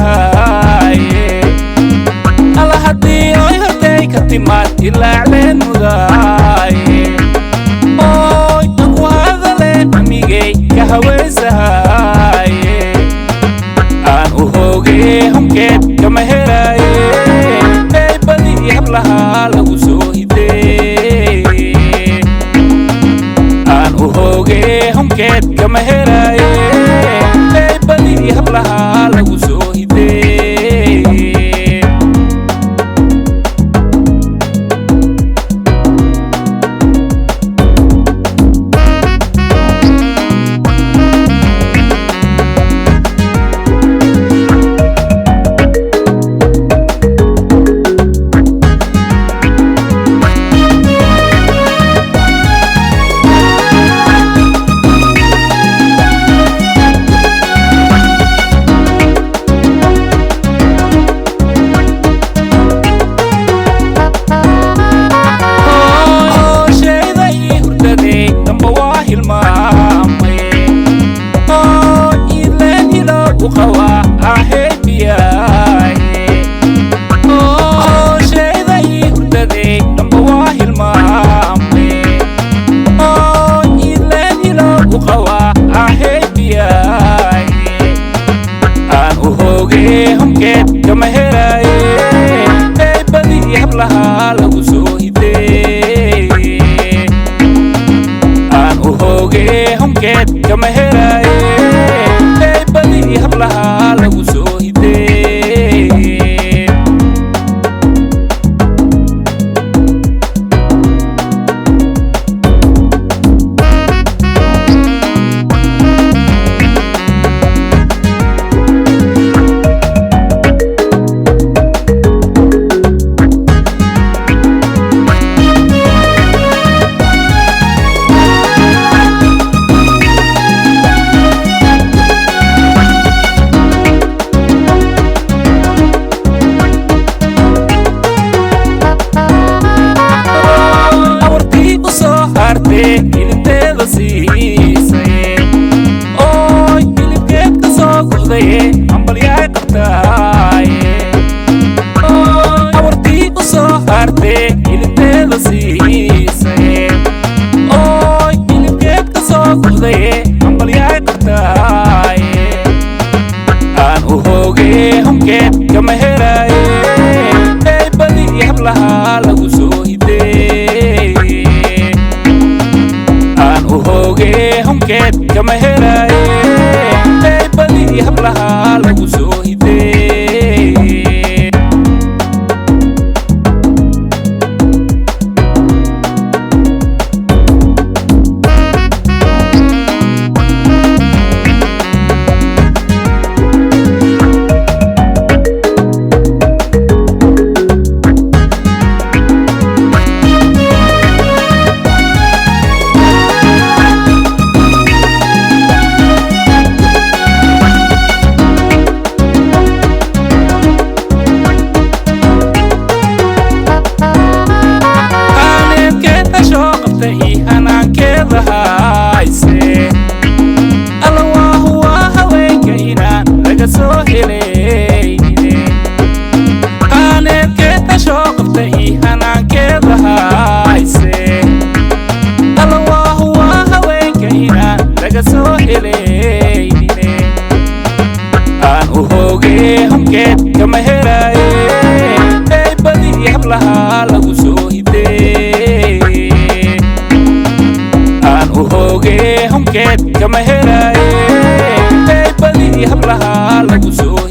haweysahaye alla haddii oy hortay ka timaad ilaacleen mudaaye oy aan ku hadaleen amigay ka haweysahaye aan u hoogee honkeed kama helaaye hey badii hablahaa lagu soo hidee aan u hoogee honkeed kama helaaye hey badii hablahaa lagu soo hidee. Kama helaaye hey badii hablahaa lagu soo hidee aan u hoogee honkeed kama helaaye hey badii hablahaa lagu soo hidee. Hilibteeda siisay oy hilibkeed ka soo go'daye hambalyaay qabtaaye awartii u soo hartee hilibteeda siisay oy hilibkeed ka soo go'daye hambalyaay qabtaaye aan u hoogee honkeed kama helaaye hey badii hablahaa lagu soo hidee aan u hoogee honkeed kama helaaye hey badii hablahaa lagu soo hidee. Alla waa haweenka inaan laga soo helaynine aaneedkeeda shoo qabta ii hanaankeeda hayse alla waa haweenka inaan laga soo helaynine aan u hoogee honkeed kama helaaye hey badii hablahaa lagu soo hidee aan u hoogee honkeed kama helaaye hey badii hablahaa lagu soo